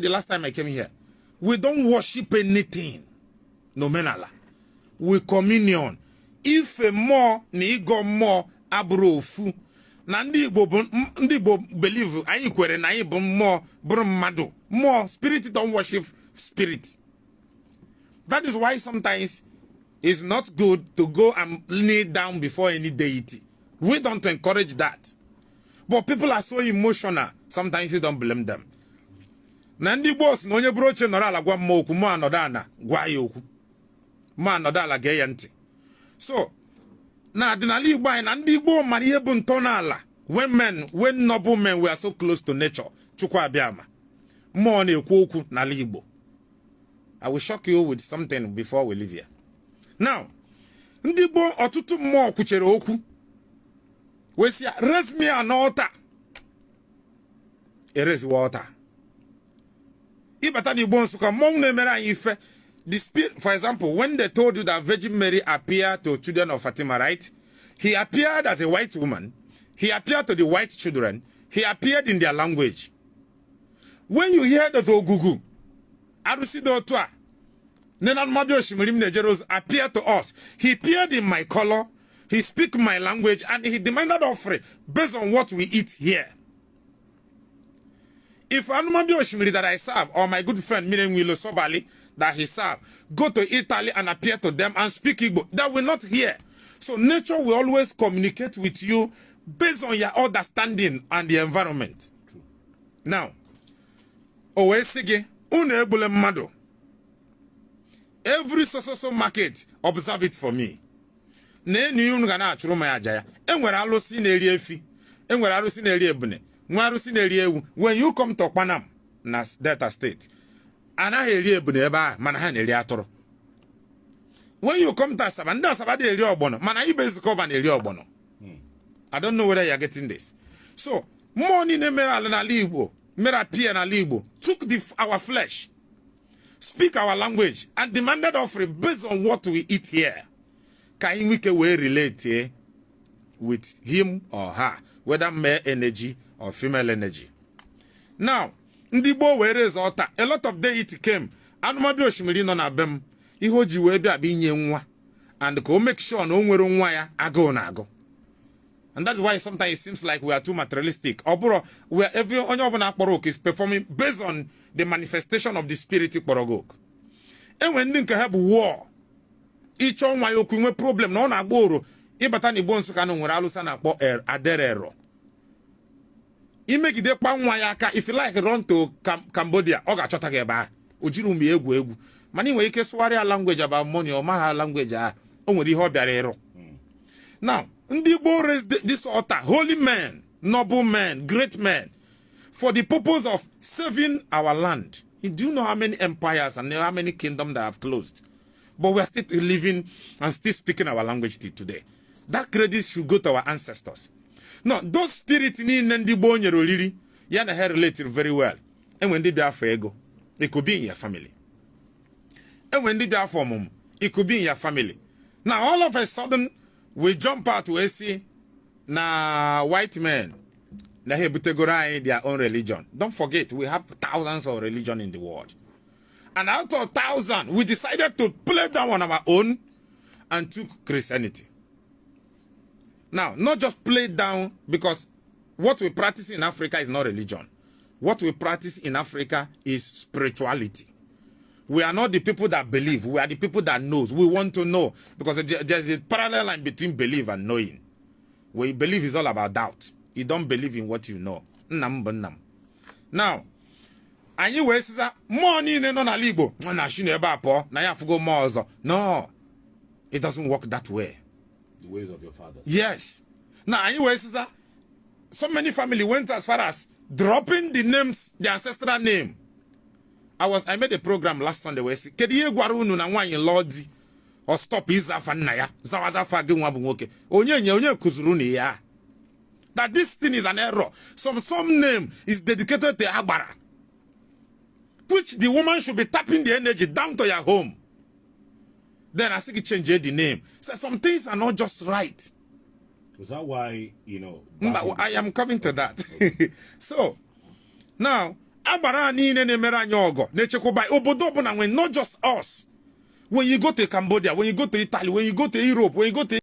said the last time I came here, we don't worship anything. N'omenala. We communion. Ife mmụọ na ịgọ mmụọ abụrụ ofu. Na ndị Igbo bụ ndị Igbo believe, anyị kwere na anyị bụ mmụọ, bụrụ mmadụ. Mmụọ, spirit don't worship spirit. That is why sometimes it's not good to go and kneel down before any deity. We don't encourage that. But people are so emotional. Sometimes you don't blame them. Na ndị gboo sị na onye bụrụ oche nọrọ ala gwa mmụọ okwu, mụ anọdụ ala gwa ya okwu, mụ anọdụ ala gee ya ntị. So na ọdịnala Igbo anyị na ndị Igbo mara ihe bụ ntọala. When noble men were so close to nature, Chukwu abịama, mmụọ na-ekwu okwu n'ala Igbo. I will shock you with something before we leave here. Now, ndị gboo, ọtụtụ mmụọ kwuchere okwu wee sị ya, "Raise me an altar." Ereziwa altar. Ịbata n'Igbo Nsụka, mmọnwụ na-emere anyị ife, the spirit. For example, when they told you that Virgin Mary appeared to children of Fatima, right? He appeared as a white woman. He appeared to the white children. He appeared in their language. When you hear that Ogugu arụsị dị otu a nne na anụmabịa osimiri m na-ejere ozi appear to us, he appeared in my color, he speak my language, and he demanded offering based on what we eat here. If anụmabịa osimiri that I serve, or my good friend Mirenwilo Sobali that he serve, go to Italy and appear to them and speak Igbo, they will not hear. So nature will always communicate with you based on your understanding and the environment. Now, o wee sị gị, unu egbule mmadụ. Every so so so market, observe it for me. Na enyi unu ga na-achụrụ m ya aja ya. Enwere alụsị na-eri efi, enwere arụsị na-eri ebune, nwee arụsị na-eri ewu. When you come to Okpanam na Delta State, anaghị eri ebune ebe ahụ, mana ha na-eri atụrụ. When you come to Asaba, ndị Asaba dị eri ọgbọnọ, mana ibe Ezikọba na-eri ọgbọnọ. I don't know whether you are getting this. So mmụọ niile mere ala n'ala Igbo, mere appear n'ala Igbo, took our flesh, speak our language, and demanded offering based on what we eat here, ka anyị nwee ike wee relate with him or her, whether male energy or female energy. Now, ndị gboo wee raise altar. A lot of deity came. Anụmabịa osimiri nọ na be m, ihe o ji wee bịa bụ inye nwa and ka o make sure na o nwere nwa ya agụụ na agụ. And that's why sometimes it seems like we are too materialistic. Ọ bụrụ we are, every onye ọbụla kpọrọ oku is performing based on the manifestation of the spirit kpọrọ gị oku. Enwere ndị nke ha bụ war, ịchọ nwa ya okwu, nwee problem na ọ na-agba oro. Ịbata n'Igbo Nsụka na nwere alụsa na-akpọ Aderero. Imegide kpa nwa ya aka, if you like, run to Cambodia, ọ ga-achọta gị ebe ahụ. O jiri ụmụ ya egwu egwu, mana ị nwere ike sụgharịa language about money, ọ maha language ahụ, o nwere ihe ọ bịara ịrụ. Now, ndị Igbo raised this altar, holy men, noble men, great men, for the purpose of saving our land. Do you know how many empires and how many kingdoms that have closed? But we are still living and still speaking our language till today. That credit should go to our ancestors. No, those spirit niile ndị gboo nyere oriri ya na ha related very well. Enwe ndị dị afọ ego, it could be in your family. Enwe ndị dị afọ ọmụmụ, it could be in your family. Now, all of a sudden, we jump out wee sị na white men na ha ebutegoro anyị their own religion. Don't forget, we have thousands of religion in the world. And out of thousand, we decided to play down on our own and took Christianity. Now, not just play down, because what we practice in Africa is not religion. What we practice in Africa is spirituality. We are not the people that believe. We are the people that knows. We want to know, because there's a parallel line between belief and knowing. We believe is all about doubt. You don't believe in what you know. Nna m bụ nna m. Now, anyị wee sịza mmụọ niile nọ n'ala Igbo nọ na shi n'ebe a pụọ na ya afụgo mmụọ ọzọ. No, it doesn't work that way. The ways of your father. Yes. Now, anyị wee sịza so many family went as far as dropping the names, the ancestral name. I made a program last Sunday wee sị, kedu ihe gwara unu na nwaanyị lụọ di, ọ stop ịza afa nna ya, zawaza afa gị nwa bụ nwoke? Onye nye onye kụziri unu ya that this thing is an error? Some name is dedicated to agbara, which the woman should be tapping the energy down to your home. Then I think change the name. So some things are not just right. Was that why? Mba, I am coming to that. So now, Agbara a niile na-emere anyị ọgọ na-echekwaba obodo ọbụla nwere, not just us. When you go to Cambodia, when you go to Italy, when you go to Europe, when you go to